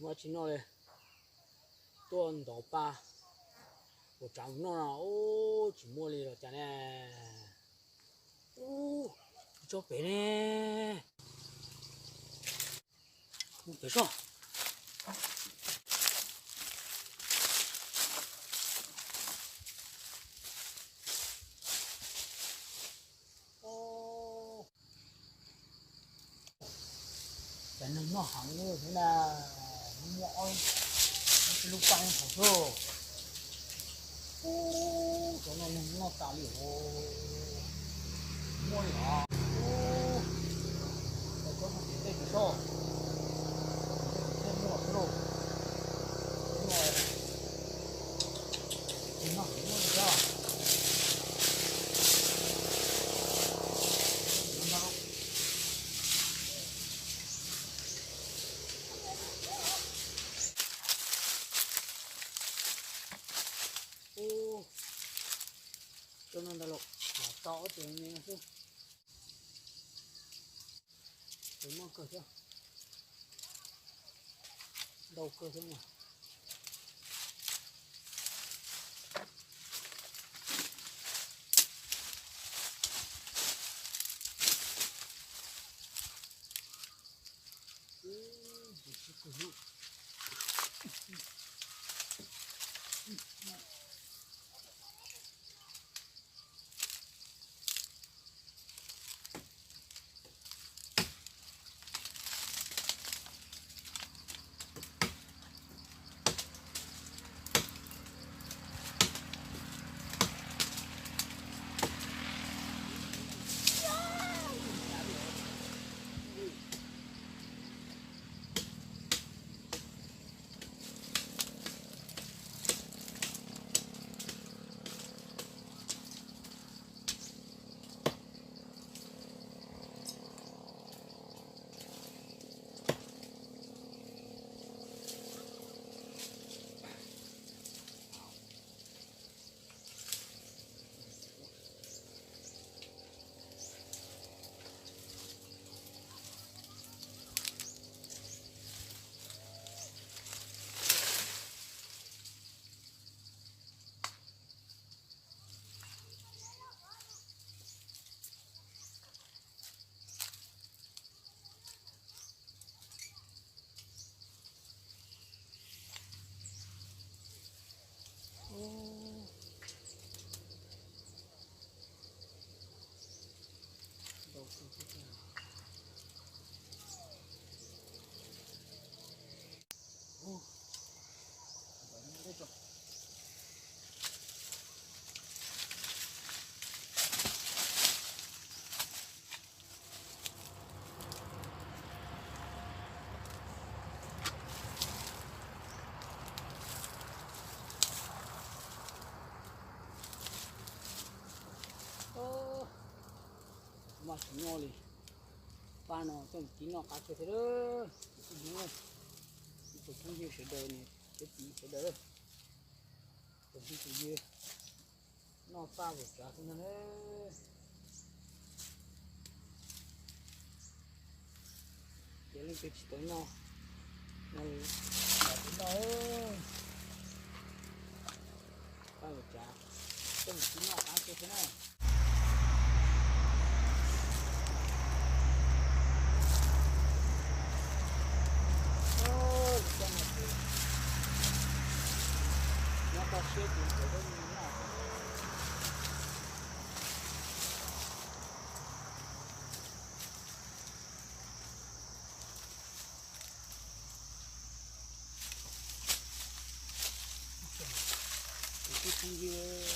Muaj tsis noj li, tuaj ntov paj, ua tsav mus noj no, ub, tsis muaj li los cas ne. Ub, tso pem ne, mus pem soj. Cov neeg noj heev li thiab na, muaj ob lub paj hauv xwb. Ub, cov no neeg noj tas li os. Muaj li os. Ub, cov mus tim tej tim soj, tej muaj xwb lauj. Ub, noj heev li thiab. Ub, cov no ntawd los tau ob tug me xwb. Tus noj kawg thiab, ntau kawg thiab mas. Maj tsis noj li. Paj no coj mus kib noj qab tshaj thiab lawm. Ib tsoom phooj ywg sawv daws, niam txiv sawv daws, tus phooj ywg noj paj ua tsav xwb ntag na. Ces leej twg tsis tau noj no los tus noj. Paj ua tsav, coj mus kib noj qab tshaj thiab na. Nyob toj siab ces noj. Tus phooj ywg,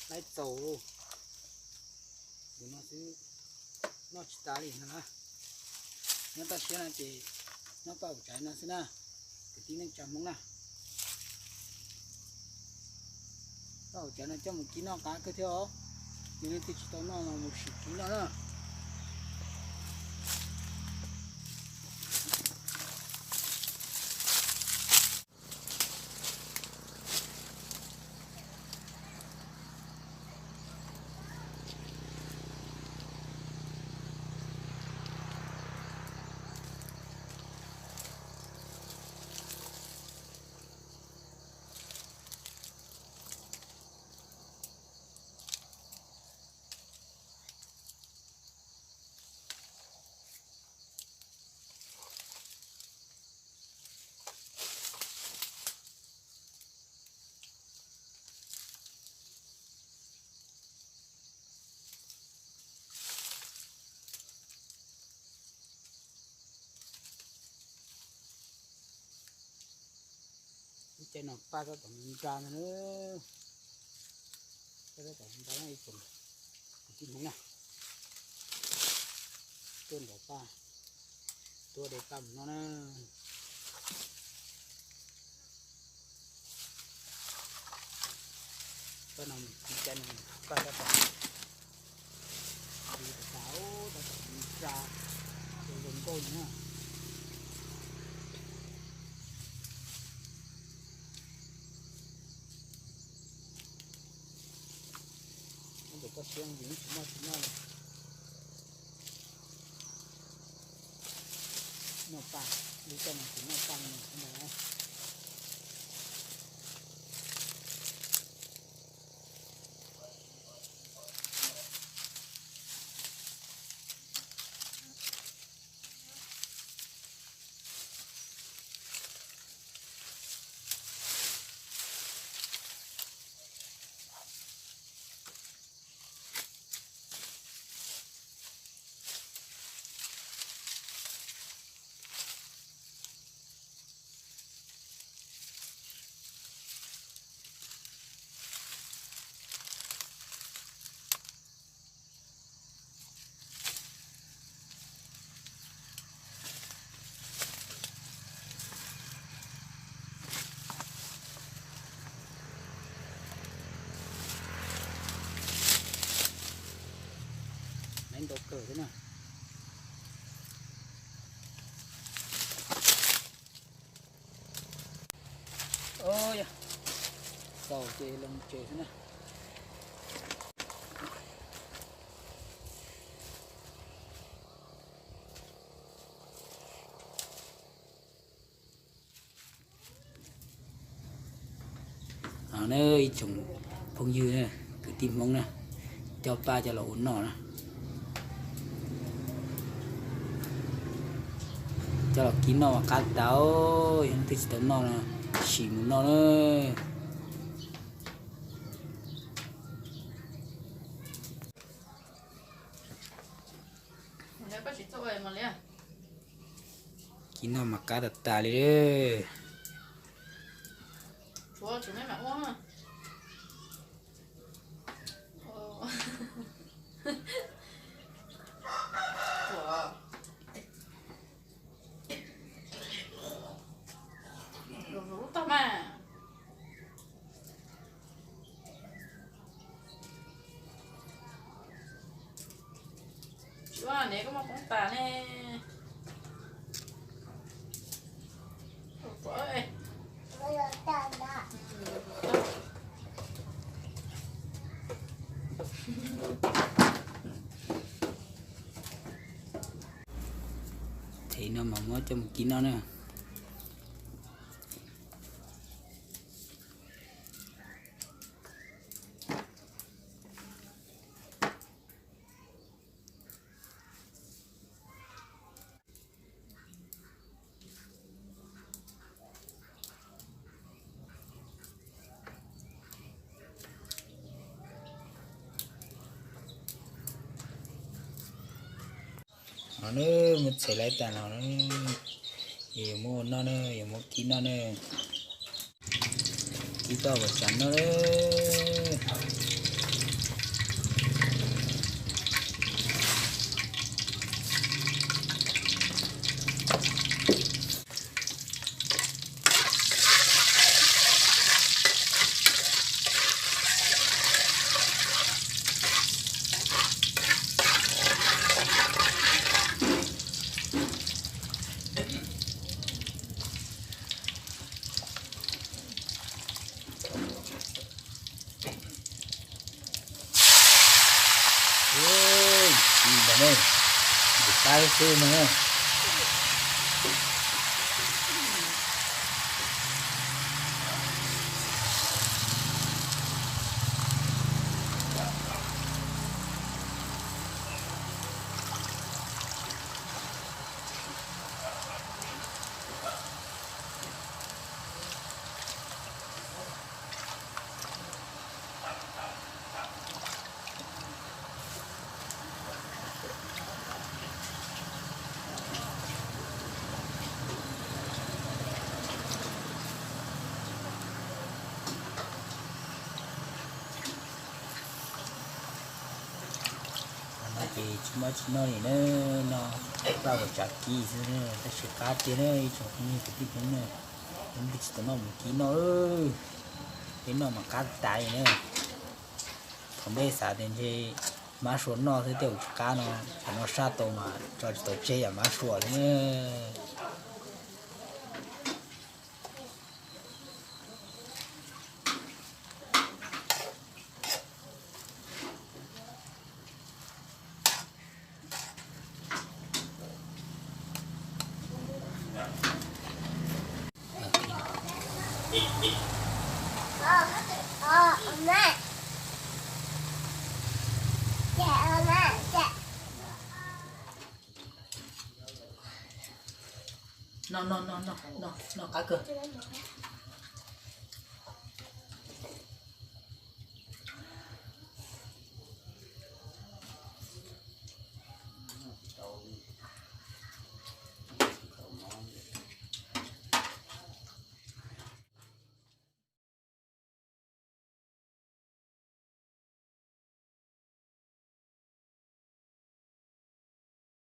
Laib txaus, tus no xwb noj tsis tas li no na. Nyob toj siab no ces nyob paj hauv tsav no xwb na, kwv tij neej tsa Hmoob na. Paj hauv tsav no coj mus kib noj qab kawg thiab os. Yog leej twg tsis tau noj no mus sim kib noj na. Lub caij no paj tab tom nra ntag na. Paj tab tom nra ib tsoom kwv tij Hmoob na. Tuaj nrog paj, tuaj de paj mus noj na. Paj no lub caij no paj tab tom nra, tab tom nra zoo nkauj na. Ntawm koj siab yus tsis noj tsis noj li. Noj paj, lub caij no tsis noj paj li no xwb ntag. Nai ntau kawg thiab na. Yog txaus ces los tsev xwb na. No na, ib tsoom phooj ywg, kwv tij Hmoob na, coj paj coj los ua noj na. Coj los kib noj mas qab tas, yog leej twg tsis tau noj no sim mus noj na. Kib noj mas qab tas tas li. Lub tag mas. Tsis ua ne koj muaj poob tas ne. Them no mas muab coj mus kib noj na. No na, muab txhais laib tas no na, yuav muab ua noj na, yuav muab kib noj na. Kib tau kom tsam noj na. Tus qab xwb no. No ces tsis muaj tsis noj li na, no paj uas tsav kis xwb, tab sis qab tiag na ib tsoom phooj ywg kwv tij Hmoob na, peb tsis tau noj mus kib noj, peb noj mas qab tas li na. Thaum ntej xav tias ntshe mab sua noj xwb tej uas tsis qab no, tam no sab tau mas tso tsis tau tseg yam mab sua li na. No no no no no no, qab kawg.